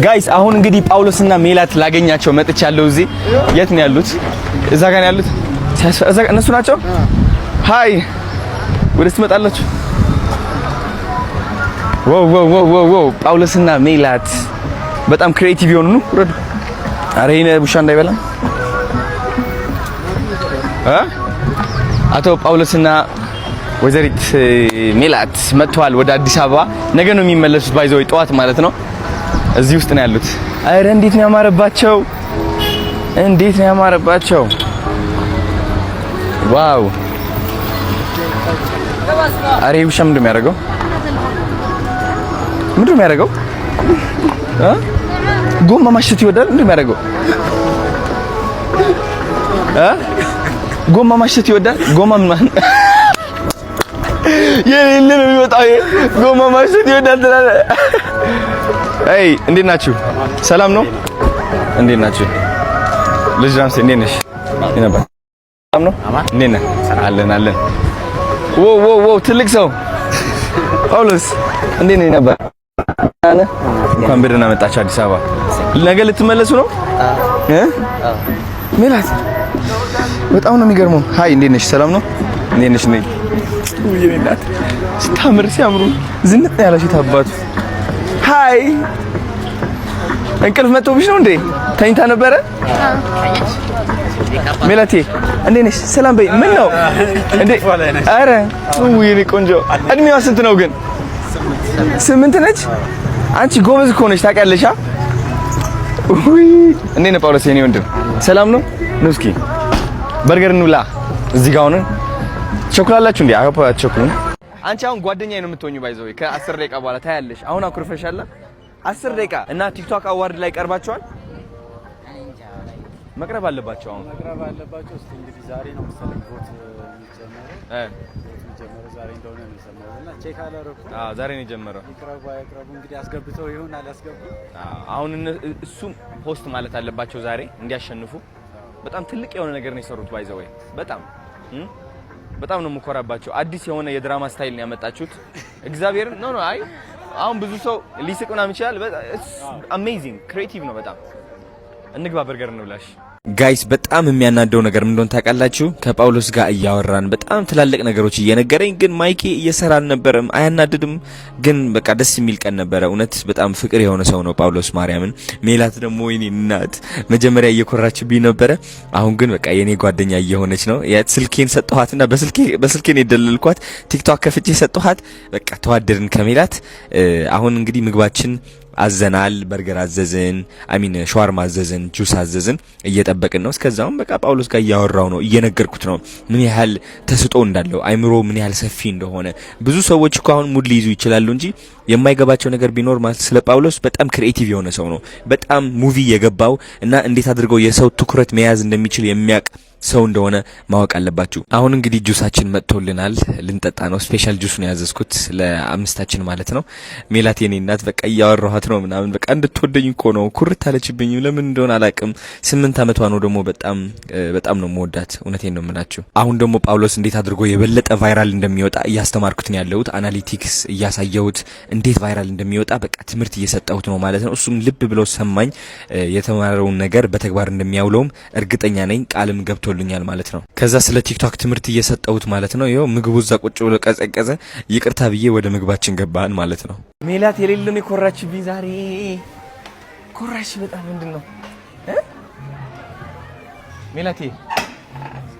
Guys፣ አሁን እንግዲህ ጳውሎስና ሜላት ላገኛቸው መጥቻለሁ። እዚህ የት ነው ያሉት? እዛ ጋር ነው ያሉት። እዛ እነሱ ናቸው። Hi፣ ወደ ትመጣላችሁ። Wow, wow, wow, wow, wow! ጳውሎስና ሜላት በጣም creative የሆኑ ነው። ውረዱ። አረ ይሄን ውሻ እንዳይበላ እ አቶ ጳውሎስና ወይዘሪት ሜላት መጥተዋል ወደ አዲስ አበባ። ነገ ነው የሚመለሱት፣ by the way ጠዋት ማለት ነው። እዚህ ውስጥ ነው ያሉት። አረ እንዴት ነው ያማረባቸው! እንዴት ነው ያማረባቸው! Wow! አረ ይሄ ውሻ ምንድን ነው የሚያደርገው? ምንድን ነው የሚያደርገው? እ ጎማ ማሸት ይወዳል። ምንድን ነው የሚያደርገው? እ ጎማ ማሸት ይወዳል። ጎማ ምን ማለት የሌለ ነው የሚወጣው። ይሄ ጎማ ማሸት ይወዳል ትላለህ። አይ፣ እንዴት ናችሁ? ሰላም ነው? እንዴት ናችሁ? ልጅ ራምሴ፣ እንዴት ነሽ? ነበር ሰላም ነው? እንዴት ነህ? አለን አለን። Wow, wow, wow! ትልቅ ሰው ጳውሎስ፣ እንዴት ነህ? ነበር እንኳን በደህና መጣችሁ አዲስ አበባ። ነገ ልትመለሱ ነው? እ ሜላት በጣም ነው የሚገርመው። Hi፣ እንዴት ነሽ? ሰላም ነው? እንዴት ነሽ? ነይ የኔ እናት፣ ስታምር፣ ሲያምሩ፣ ዝንጥ ያላችሁ ታባቱ። Hi፣ እንቅልፍ መጥቶብሽ ነው እንዴ? ተኝታ ነበረ? ሜላቴ፣ እንዴት ነሽ? ሰላም በይ። ምን ነው እንዴ? አረ ውይ የኔ ቆንጆ፣ እድሜዋ ስንት ነው ግን? 8 ነች። አንቺ ጎበዝ እኮ ነሽ፣ ታውቂያለሽ? ውይ፣ እንዴት ነህ ጳውሎስ የኔ ወንድም፣ ሰላም ነው? ኑ እስኪ በርገር እንብላ። እዚህ ጋር ሆነን ትቸኩላላችሁ እንዴ? I hope አትቸኩሉም። አንቺ አሁን ጓደኛዬ ነው የምትሆኚው። By the way ከ10 ደቂቃ በኋላ ታያለሽ። አሁን አኩርፈሻል። 10 ደቂቃ እና TikTok award ላይ ቀርባቸዋል። መቅረብ አለባቸው። አሁን መቅረብ አለባቸው። እስኪ እንግዲህ ዛሬ ነው መሰለኝ vote የሚጀመረው። Vote የሚጀመረው ዛሬ እንደሆነ ነው የሰማሁት እና check አላደረኩም። አዎ፣ ዛሬ ነው የጀመረው። ይቅረቡ አይቅረቡ እንግዲህ አስገብተው ይሁን አላስገቡ። አሁን እሱም post ማለት አለባቸው ዛሬ እንዲያሸንፉ። በጣም ትልቅ የሆነ ነገር ነው የሰሩት። By the way በጣም በጣም ነው የምኮራባቸው። አዲስ የሆነ የድራማ style ነው ያመጣችሁት። እግዚአብሔርን፣ no, no፣ አይ አሁን ብዙ ሰው ሊስቅ ምናምን ይችላል። Amazing creative ነው በጣም። እንግባ፣ በርገር እንብላሽ። Guys፣ በጣም የሚያናደው ነገር ምን እንደሆነ ታውቃላችሁ? ከጳውሎስ ጋር እያወራን በጣም ትላልቅ ነገሮች እየነገረኝ ግን mic ኤ እየሰራ አልነበረም። አያናድድም? ግን በቃ ደስ የሚል ቀን ነበረ። እውነት በጣም ፍቅር የሆነ ሰው ነው ጳውሎስ፣ ማርያምን። ሜላት ደግሞ የኔ እናት መጀመሪያ እየኮራችብኝ ነበረ። አሁን ግን በቃ የኔ ጓደኛ እየሆነች ነው። ስልኬን ሰጠኋትና በስልኬን የደለልኳት፣ TikTok ከፍቼ ሰጠኋት። በቃ ተዋደድን ከሜላት። አሁን እንግዲህ ምግባችን አዘናል። በርገር አዘዝን፣ I mean ሸዋርማ አዘዝን፣ ጁስ አዘዝን። እየጠበቅን ነው። እስከዛውም በቃ ጳውሎስ ጋር እያወራው ነው፣ እየነገርኩት ነው ምን ያህል ተስጦ እንዳለው፣ አይምሮ ምን ያህል ሰፊ እንደሆነ። ብዙ ሰዎች እኮ አሁን ሙድ ሊይዙ ይችላሉ እንጂ የማይገባቸው ነገር ቢኖር ማለት ስለ ጳውሎስ በጣም creative የሆነ ሰው ነው። በጣም movie የገባው እና እንዴት አድርገው የሰው ትኩረት መያዝ እንደሚችል የሚያውቅ ሰው እንደሆነ ማወቅ አለባችሁ። አሁን እንግዲህ ጁሳችን መጥቶልናል፣ ልንጠጣ ነው። Special juice ነው ያዘዝኩት ለአምስታችን ማለት ነው። ሜላት የኔ እናት በቃ እያወራኋት ነው ምናምን፣ በቃ እንድትወደኝ እኮ ነው፣ ኩርት አለችብኝ። ለምን እንደሆነ አላቅም። 8 አመቷ ነው ደግሞ፣ በጣም በጣም ነው የምወዳት። እውነቴን ነው የምላችሁ። አሁን ደግሞ ጳውሎስ እንዴት አድርጎ የበለጠ viral እንደሚወጣ እያስተማርኩት ነው ያለሁት። Analytics እያሳየሁት እንዴት viral እንደሚወጣ በቃ ትምህርት እየሰጠሁት ነው ማለት ነው። እሱም ልብ ብሎ ሰማኝ። የተማረውን ነገር በተግባር እንደሚያውለውም እርግጠኛ ነኝ። ቃልም ገብቶልኛል ማለት ነው። ከዛ ስለ TikTok ትምህርት እየሰጠሁት ማለት ነው። ይኸው ምግቡ እዛ ቁጭ ብሎ ቀዘቀዘ። ይቅርታ ብዬ ወደ ምግባችን ገባን ማለት ነው። ሜላት የሌለን የኮራችብኝ ዛሬ፣ ኮራሽ በጣም። ምንድን ነው እ ሜላቴ?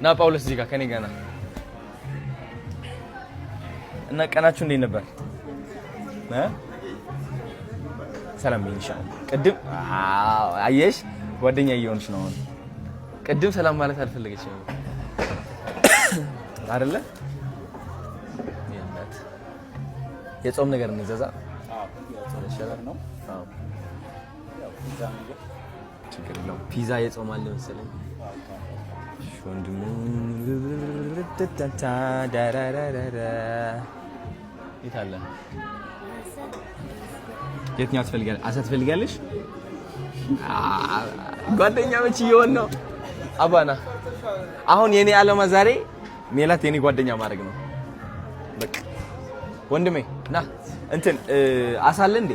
ና ጳውሎስ፣ እዚህ ጋር ከኔ ጋር ና። እና ቀናችሁ እንዴት ነበር እ? ሰላም በይኝ። ቅድም አዎ፣ አየሽ፣ ጓደኛ እየሆንሽ ነው አሁን። ቅድም ሰላም ማለት አልፈለገችም አይደለ? የእናት የጾም ነገር እንዘዛ ነው። አዎ፣ ችግር የለውም። ፒዛ የጾም አለ መሰለኝ። ወንድሙ የት አለ? የትኛው ትፈልጊያለሽ? አሳ ትፈልጊያለሽ? ጓደኛ መች እየሆን ነው? አባና አሁን የኔ ዓላማ ዛሬ ሜላት የኔ ጓደኛ ማድረግ ነው። በቃ ወንድሜ ና፣ እንትን አሳ አለ እንዴ?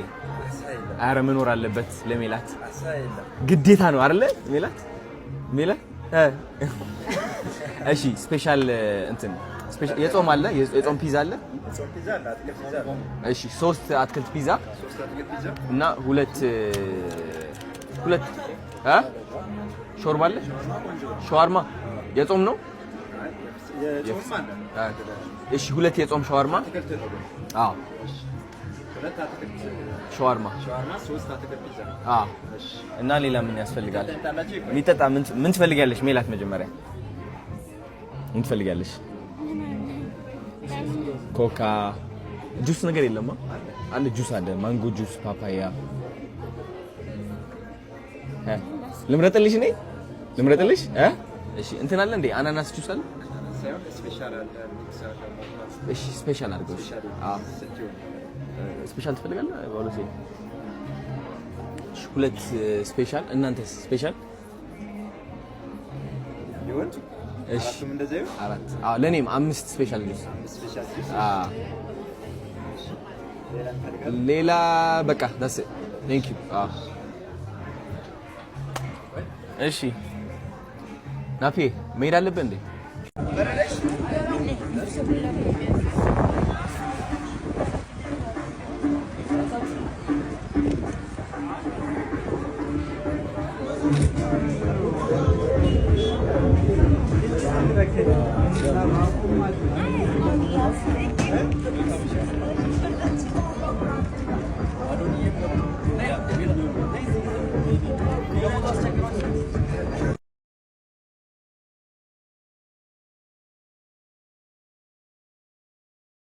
አረ መኖር አለበት ለሜላት ግዴታ ነው አይደለ? ሜላት ሜላት እሺ፣ special እንትን የጾም አለ፣ የጾም ፒዛ አለ። እሺ፣ ሶስት አትክልት ፒዛ እና ሁለት ሁለት እ ሾርባ አለ። ሸዋርማ የጾም ነው። እሺ፣ ሁለት የጾም ሸዋርማ። አዎ፣ ሸዋርማ። አዎ። እና ሌላ ምን ያስፈልጋል? የሚጠጣ ምን ትፈልጊያለሽ ሜላት? መጀመሪያ ምን ትፈልጊያለሽ? ኮካ፣ ጁስ ነገር የለማ? አለ፣ ጁስ አለ። ማንጎ ጁስ፣ ፓፓያ ልምረጥልሽ? እኔ ልምረጥልሽ? እሺ፣ እንትን አለ እንዴ? አናናስ ጁስ አለ? እሺ፣ special አድርገው። እሺ፣ አዎ፣ special ትፈልጋለህ? ጳውሎስ፣ ሁለት special። እናንተስ special? እሺ፣ አራት። አዎ፣ ለኔም አምስት special juice። አዎ፣ ሌላ በቃ that's it, thank you። አዎ፣ እሺ ናፊ፣ መሄድ አለብህ እንዴ?